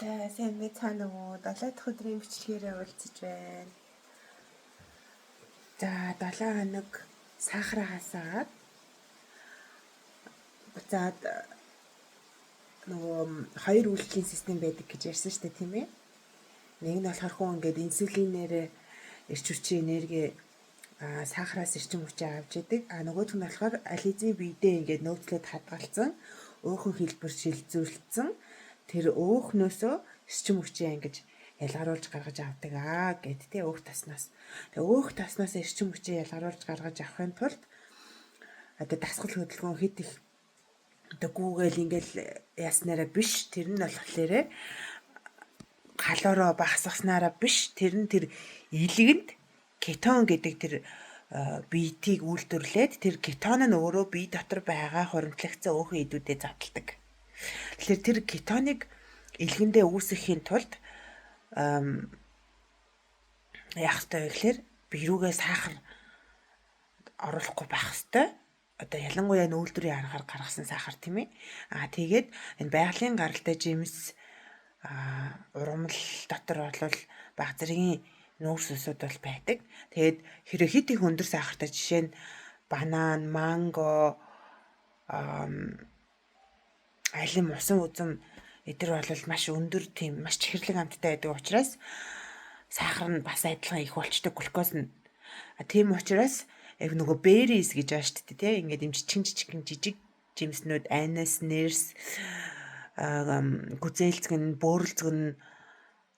За, сайн байцгаана уу? 7 дахь өдрийн бичлэгээрээ уулзаж байна. За, 7 хоног сахараа хасаад буцаад нөгөө хоёр үйлдлийн систем байдаг гэж ярьсан шүү дээ, тийм ээ. Нэг нь болохоор хүн ингээд инсулинээр эрч хүчийн энерги, сахараас эрчим хүчээ авч идэг. А нөгөөх нь болохоор аль хэзээ биедээ ингээд нөөцлөд хадгалсан, өөхөн хэлбэр шилжүүлсэн тэр өөхнөөсөө эрчим хүчээ ингэж ялгаруулж гаргаж авдаг аа гэд, тэ, өөх тоснаас. Тэгээ өөх тоосноос эрчим хүчээ ялгаруулж гаргаж авахын тулд одоо дасгал хөдөлгөөн хэд их одоо гүүгээл ингээл яаснараа биш, тэр нь болохоор калорио багасгаснараа биш, тэр нь тэр илгэнд кетон гэдэг тэр биетийг үйлдвэрлээд, тэр кетон нь өөрөө бие дотор байгаа хуримтлагдсан өөхөн эдүүдэд задлдаг. Тэгэхээр тэр кетоныг илгэндээ үүсгэхийн тулд яах ёстой вэ гэхээр бие рүүгээ сахар оруулахгүй байх ёстой. Одоо ялангуяа нүүлдвэрийн аргаар гаргасан сахар, тийм ээ. Аа, тэгээд энэ байгалийн гаралтай жимс, ургамал дотор бол баг зэргийн нүүрс усуд бол байдаг. Тэгээд хэрэг хит их өндөр сахартай, жишээ нь банан, манго, алим, усан үзэм эдэр бол маш өндөр, тийм, маш чихэрлэг амттай байдаг учраас сахар нь бас адилхан их болчтой, глюкоз нь. Тийм учраас яг нөгөө berries гэж байгаа шүү дээ, тийм, ингээд юм жижигэн жижигэн жижиг жимснүүд, анис, нэрс, гүзээлзгэн, бөөрөлзгөн,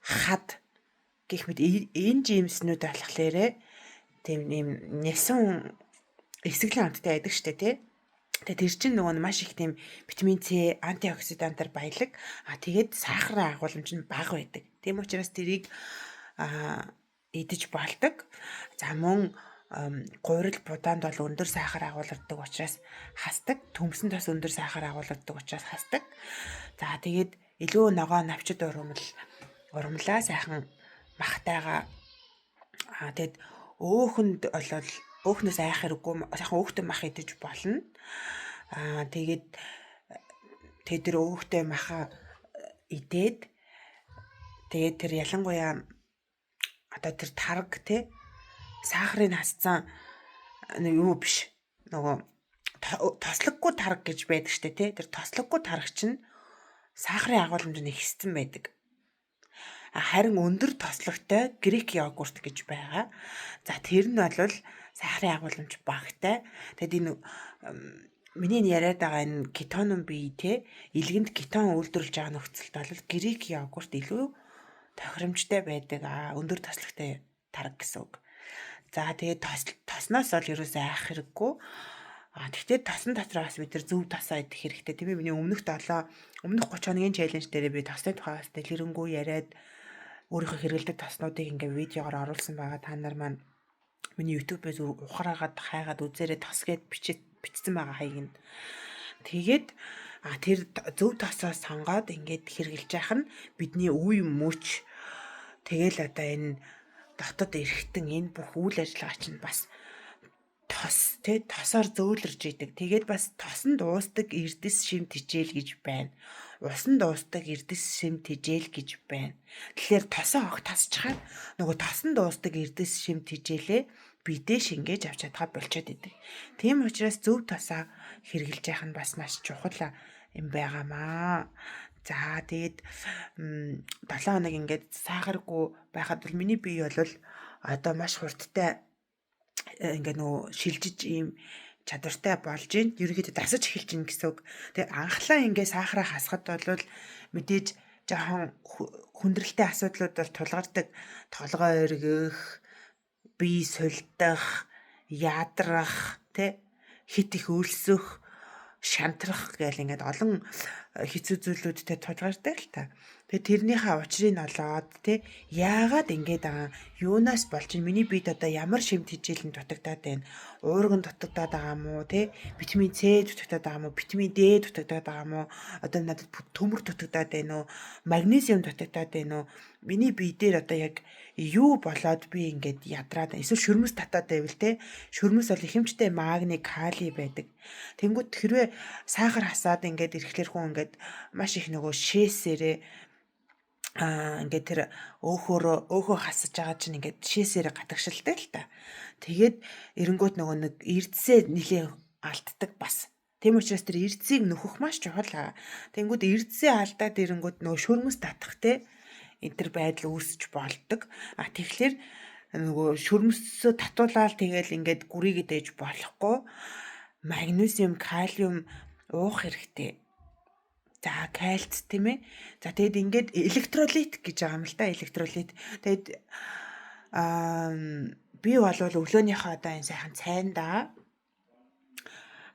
хад гэх мэт энэ жимснүүд болохоор тийм юм нясан эсэглэн амттай байдаг шүү дээ, тийм. Тэгээ тэр чинь нөгөө маш их тийм витамин С, антиоксидантаар баялаг. А тэгээд сахарын агуулмж нь бага байдаг. Тийм учраас тэрийг идэж болдог. За, мөн гурил будаанд бол өндөр сахар агуулдаг учраас хасдаг. Төмсөн тос өндөр сахар агуулдаг учраас хасдаг. За, тэгээд илүү ногоо навчид ургамлаа сайхан махтайгаа, тэгээд өөхөнд болол өөхнөөс айх хэрэггүй, сайхан өөхтэй мах идэж болно. Аа, тэгээд тэр өөхтэй маха идээд, тэгээд тэр ялангуяа одоо тэр тарг, те, сахарын хасцсан юу биш, нөгөө тослоггүй тарг гэж байдаг штэ, те, тэр тослоггүй тарг чинь сахарын агуулмж нь ихссэн байдаг. Харин өндөр тослогтой грек йогурт гэж байгаа. За, тэр нь бол сахарын агуулмж багатай. Тэгэд энэ миний яриад байгаа энэ кетон бие, те, илгэнд кетон үйлдвэрлэж байгаа нөхцөлд бол грек йогурт илүү тохиромжтой байдаг. А өндөр тослогтой тарг гэсэн үг. За, тэгээд тосноос бол ерөөсөө айх хэрэггүй. А тэгтээ тосон дотор бас бид нар зөв тосоо идэх хэрэгтэй, тийм ээ. Миний өмнөх 7, өмнөх 30 хоногийн challenge дээр би тосны тухай бас дэлгэрэнгүй яриад, өөрийнхөө хэрэглэдэг тоснуудыг ингээ видеогоор оруулсан байгаа. Та нар маань миний YouTube-ээс ухраагаад хайгаад үзээрэй, тос гээд бичсэн байгаа хаяг нь. Тэгээд тэр зөв тосоо сонгоод ингээд хэрэглэж явах нь бидний үе мөч, тэгэл одоо энэ дотод эрэхтэн энэ бүх үйл ажиллагаа чинь бас тос, тэ, тосоор зөөлрж идэг. Тэгээд бас тосон дуустдаг эрдэс шим тижэл гэж байна. Усан дуустдаг эрдэс шим тижэл гэж байна. Тэгэхээр тосоо огт тасчхаар нөгөө тосон дуустдаг эрдэс шим тижээлээ бидээ шингээж авч чадхаа болчиход идэг. Тийм учраас зөв тосоо хэрэглэж явах нь бас маш чухал юм байгаамаа. За, тэгээд 7 хоног ингээд сахаргүй байхад бол миний бие бол одоо маш хурдтай ингээд нөгөө шилжиж ийм чадвартай болж гин, ерөнхийдөө дасаж эхэлж гин гэсэн үг. Тэгээ анхлаа ингээ сахараа хасахад бол мэдээж жоохон хүндрэлтэй асуудлууд бол тулгардаг. Толгой өргөх, бие сулдах, ядрах, тэ, хит их өлсөх, шантрах гэл ингээд олон хэцүү зүйлүүдтэй тулгардаг л та. Тэгээ тэрнийхээ учрыг олоод, тэ, яагаад ингэж байгаа, юунаас болж чинь, миний биед одоо ямар шим тэжээл нь дутагдаад байна, уурган дутагдаад байгаа мó, тэ, витамин С дутагдаад байгаа мó, витамин Д дутагдаад байгаа мó, одоо надад төмөр дутагдаад байна уу, магнезиум дутагдаад байна уу, миний бие дээр одоо яг юу болоод би ингээд ядраад, эсвэл шөрмөс татаад байвал, те, шөрмөс бол ихэмжтэй магни, кали байдаг. Тэнгүүт хэрвээ сахар хасаад ингээд ирэхлээр хүн ингээд маш их нөгөө шээсээрээ Ингээд тэр өөхөө хасаж байгаа чинь ингээд шээсээр гадагшилдаг л та. Тэгээд эренгүүт нөгөө нэг эрдсээ нилээн алддаг бас. Тийм учраас тэр эрдсийг нөхөх маш чухал. Тэнгүүд эрдсээ алдаад ирэнгүүт нөгөө шөрмөс татах те энэ төр байдал үүсч болдог. А тэгэхээр нөгөө шөрмөсөө татуулаад тэгэл ингээд гүрийгээд ээж болохгүй. Магнезиум, калиум уух хэрэгтэй. За, кальц, тийм ээ. За, тэгэд ингээд электролит гэж байгаа юм л да, электролит. Тэгээд би болвол өглөөнийхөө одоо энэ сайхан цайндаа,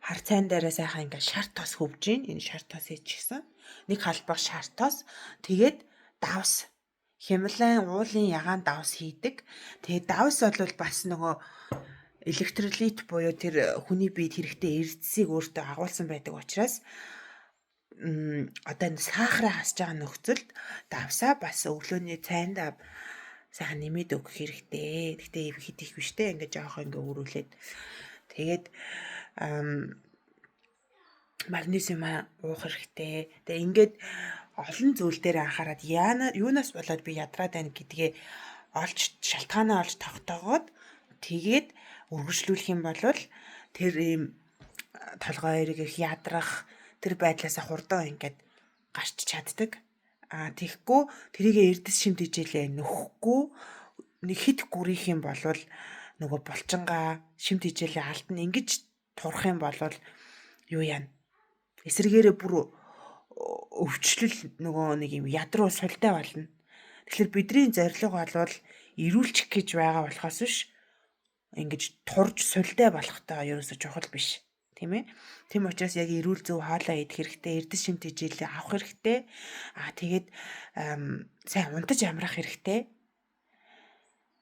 хар цайн дээрээ сайхан ингээд шар тос хөвж гин. Энэ шар тос хийчихсэн. Нэг халбаг шар тос. Тэгээд давс. Хямлан уулын ягаан давс хийдэг. Тэгээд давс бол бас нөгөө электролит буюу тэр хүний биед хэрэгтэй эрдэсийг өөртөө агуулсан байдаг учраас одоо энэ сахараа хасж байгаа нөхцөлд давсаа бас өглөөний цайндаа сайхан нэмээд өгөх хэрэгтэй. Гэхдээ хэд их биш те, ингээд жоохон ингээ өрүүлээд тэгээд магнезиум уух хэрэгтэй. Тэгээ ингээд олон зүйл дээр анхаарад яана юунаас болоод би ядраад байна гэдгээ олж, шалтгаанаа олж тогтоогоод тэгээд үргэлжлүүлэх юм бол тэр ийм толгой эргэх, ядрах тэр байдлаасаа хурдан ингээд гарч чаддаг. А тэгэхгүй тэрийг эрдэс шим тэжээлээ нөхгүй нэг хит гүрийх юм бол нөгөө булчингаа, шим тэжээлээ алдна. Ингэж турах юм бол юу яана? Эсрэгээрээ бүр өвчлөл, нөгөө нэг юм ядруу, султай болно. Тэгэхээр бидний зорилго бол эрүүлчих гэж байгаа болохоос биш, ингэж турж султай болохтой ерөөсө чухал биш. Тийм ээ. Тийм учраас яг эрүүл зөв хоолоо идэх хэрэгтэй, эрдэс шим тэжээлээ авах хэрэгтэй. Аа, тэгээд сайн унтаж амрах хэрэгтэй.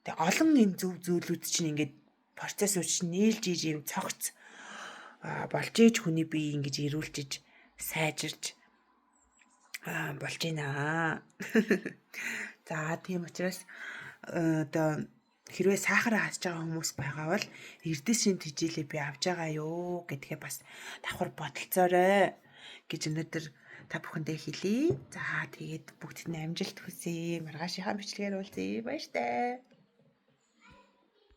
Тэгээ олон энэ зөв зүйлүүд чинь ингээд процессууд чинь нийлж иж юм цогц болж иж хүний бие ингэж эрүүлжиж, сайжирч болж байна. За, тийм учраас одоо хэрвээ сахараа хасж байгаа хүмүүс байгаа бол эрдэс шим тэжээлээ би авч байгаа юу гэдгээ бас давхар бодолцоорой гэж өнөөдөр та бүхэндээ хэлье. За, тэгээд бүгдэд нь амжилт хүсье. Маргаашийнхаа бичлэгээр уулзъя. Баяртай.